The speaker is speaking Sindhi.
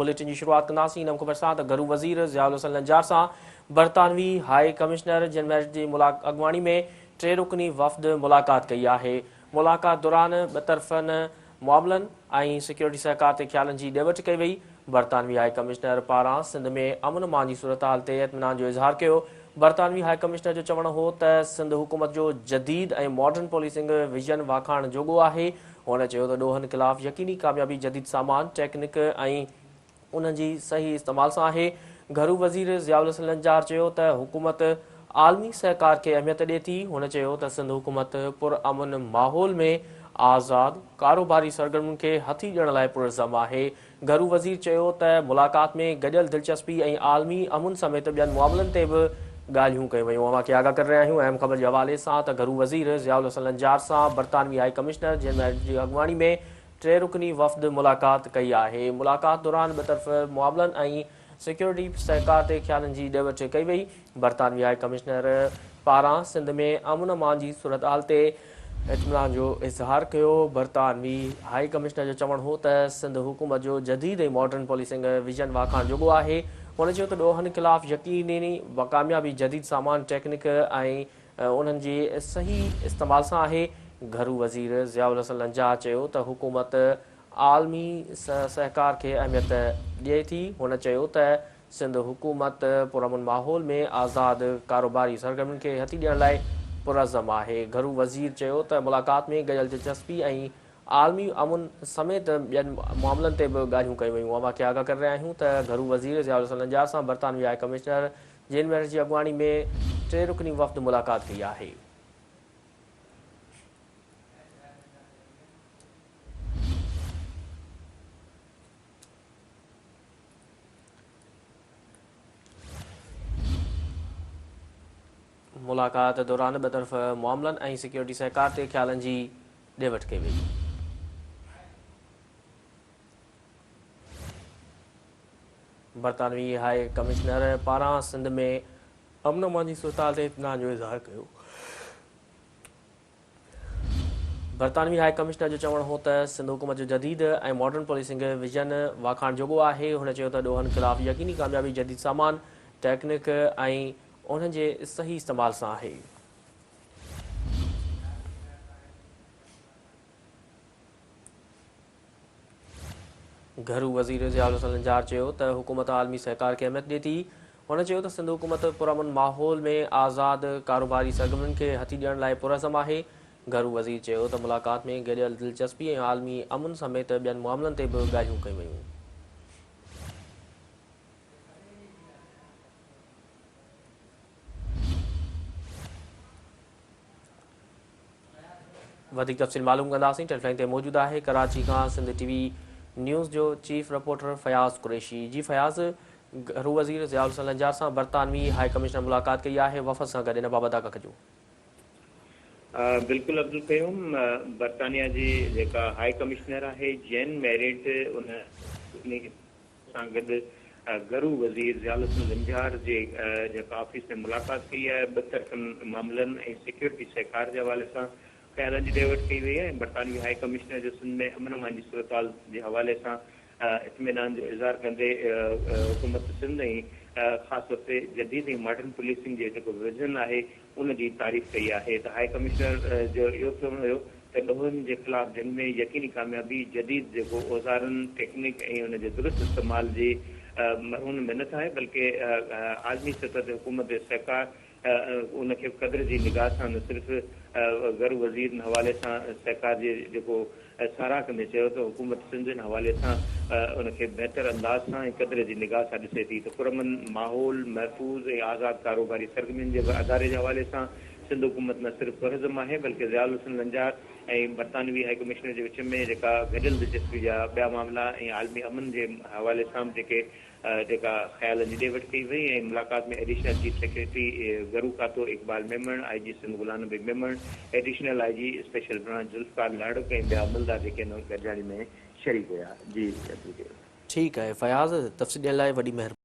بليٽن جي شروعات ڪنداسين ان خبر سان ته گهرو وزير ضياء الحسن لنجار سان برطانوي هاء ڪمشنر جن ميرٽ جي اڳواڻي ۾ ٽي رڪني وفد ملاقات ڪئي آهي. ملاقات دوران ٻطرفن معاملن ۽ سيڪيورٽي سهڪار تي خيالن جي ڏي وٺ ڪئي وئي. برطانوي هاء ڪمشنر پاران سنڌ ۾ امن امان جي صورتحال تي اطمينان جو اظهار ڪيو. برطانوي هاء ڪمشنر جو چوڻ هو ته سنڌ حڪومت جو جديد ۽ ماڊرن پوليسنگ ويزن واکاڻ جوڳو آهي. هن چيو ته ڏوهن خلاف يقيني ڪاميابي جديد سامان، ٽيڪنڪ ۽ انهن جي صحيح استعمال سان آهي. گهرو وزير ضياء الحسن لنجار چيو ته حڪومت عالمي سهڪار کي اهميت ڏي ٿي. هن چيو ته سنڌ حڪومت پرامن ماحول ۾ آزاد ڪاروباري سرگرمين کي هٿي ڏيڻ لاء پرعزم آهي. گهرو وزير چيو ته ملاقات ۾ گڏيل دلچسپي ۽ عالمي امن سميت ٻين معاملن تي به ڳالهيون ڪيون ويون. اوهان کي آگاهه ڪري رهيا آهيون اهم خبر جي حوالي سان ته گهرو وزير ضياء الحسن لنجار سان برطانوي هائي ڪمشنر جين ميرٽ جي اڳواڻي ۾ ٽي رڪني وفد ملاقات ڪئي آهي. ملاقات دوران ٻطرفه معاملن ۽ سيڪيورٽي سهڪار تي خيالن جي ڏي وٺ ڪئي وئي. برطانوي هائي ڪمشنر پاران سنڌ ۾ امن امان جي صورتحال تي اطمينان جو اظهار ڪيو. برطانوي هائي ڪمشنر جو چوڻ هو ته سنڌ حڪومت جو جديد ۽ ماڊرن پوليسنگ ويزن واکاڻ جوڳو آهي. هن چيو ته ڏوهن خلاف يقيني ڪاميابي جديد سامان، ٽيڪنڪ ۽ انهن جي صحيح استعمال سان آهي. گهرو وزير ضياء الحسن لنجار چيو ته حڪومت عالمي سهڪار کي اهميت ڏئي ٿي. هن چيو ته سنڌ حڪومت پرامن ماحول ۾ آزاد ڪاروباري سرگرمين کي هٿي ڏيڻ لاء پرعزم آهي. گهرو وزير چيو ته ملاقات ۾ گڏيل دلچسپي ۽ عالمي امن سميت ٻين معاملن تي به ڳالهيون ڪيون ويون. اوهان کي آگاهه ڪري رهيا آهيون ته گهرو وزير ضياء الحسن لنجار سان برطانوي هاء ڪمشنر جين ميرٽ جي اڳواڻي ۾ ٽي رڪني وفد ملاقات ڪئي آهي. ملاقات دوران ٻطرفه معاملن ۽ سيڪيورٽي سهڪار تي خيالن جي ڏي وٺ ڪئي وئي. برطانوي هاء ڪمشنر پاران سنڌ ۾ امن امان جي صورتحال تي اطمينان جو اظهار ڪيو. برطانوي هاء ڪمشنر جو چوڻ هو ته سنڌ حڪومت جو جديد ۽ ماڊرن پوليسنگ ويزن واکاڻ جوڳو آهي. هن چيو ته ڏوهن خلاف يقيني ڪاميابي جديد سامان، ٽيڪنڪ ۽ انهن جي صحيح استعمال سان آهي. گهرو وزير ضياء الحسن لنجار چيو ته حڪومت عالمي سهڪار کي اهميت ڏئي ٿي. هن چيو ته سنڌ حڪومت پرامن ماحول ۾ آزاد ڪاروباري سرگرمين کي هٿي ڏيڻ لاء پرعزم آهي. گهرو وزير چيو ته ملاقات ۾ گڏيل دلچسپي ۽ عالمي امن سميت ٻين معاملن تي به ڳالهيون ڪيون ويون. وڌيڪ تفصيل معلوم ڪنداسين ٽيليفون تي موجود آهي ڪراچي کان سنڌ ٽي وي نيوز جو چيف رپورٽر فياض قريشي جي فياض گهرو وزير ضياء الحسن لنجار سان برطانوي هاء ڪمشنر ملاقات ڪئي آهي وفد سان گڏ ان بابت آگاهه ڪجو. بلڪل عبدالقيوم برطانيا جي جيڪا هاء ڪمشنر آهي جين ميريٽ ان سان گڏ گهرو وزير ضياء الحسن لنجار جي جيڪا آفيس ۾ ملاقات ڪئي آهي، ٻطرفن معاملن ۽ سيڪيورٽي سهڪار جي حوالي سان خيالن جي ڏي وٺ ڪئي وئي آهي ۽ برطانوي هاء ڪمشنر جو سنڌ ۾ امن امان جي صورتحال جي حوالي سان اطمينان جو اظهار ڪندي حڪومت سنڌ ۽ خاص طور تي جديد ۽ ماڊرن پوليسنگ جي جيڪو ويزن آهي ان جي تعريف ڪئي آهي ته هاء ڪمشنر جو اهو چوڻ هيو ته ڏوهن جي خلاف جنگ ۾ يقيني ڪاميابي جديد جيڪو اوزارن، ٽيڪنڪ ۽ ان جي درست استعمال جي مرهون منت آهي بلڪه عالمي سطح تي حڪومت جو سهڪار ان کي قدر جي نگاهه سان نه صرف گهرو وزير ان حوالي سان سهڪار جي جيڪو ساراهه ڪندي چيو ته حڪومت سنڌ ان حوالي سان ان کي بهتر انداز سان ۽ قدر جي نگاهه سان ڏسي ٿي ته پرامن ماحول، محفوظ ۽ آزاد ڪاروباري سرگرمين جي اداري جي حوالي سان سنڌ حڪومت نه صرف پرعزم آهي بلڪه ضياء الحسن لنجار ۽ برطانوي هائي ڪمشنر جي وچ ۾ جيڪا گڏيل دلچسپي جا ٻيا معاملا ۽ عالمي امن جي حوالي سان به جيڪي جيڪا خيالن جي ڏي وٺ ڪئي وئي ۽ ملاقات ۾ ايڊيشنل چيف سيڪريٽري گهرو کاتو Iqbal Memon, I G Sindh Ghulam Nabi Memon, additional I G special branch Zulfiqar Larik ۽ ٻيا عملدار جيڪي ان گڏجاڻي ۾ شريڪ هيا. جي عبدالڪريم. ٺيڪ آهي فياض تفصيل ڏيڻ لاء وڏي مهرباني.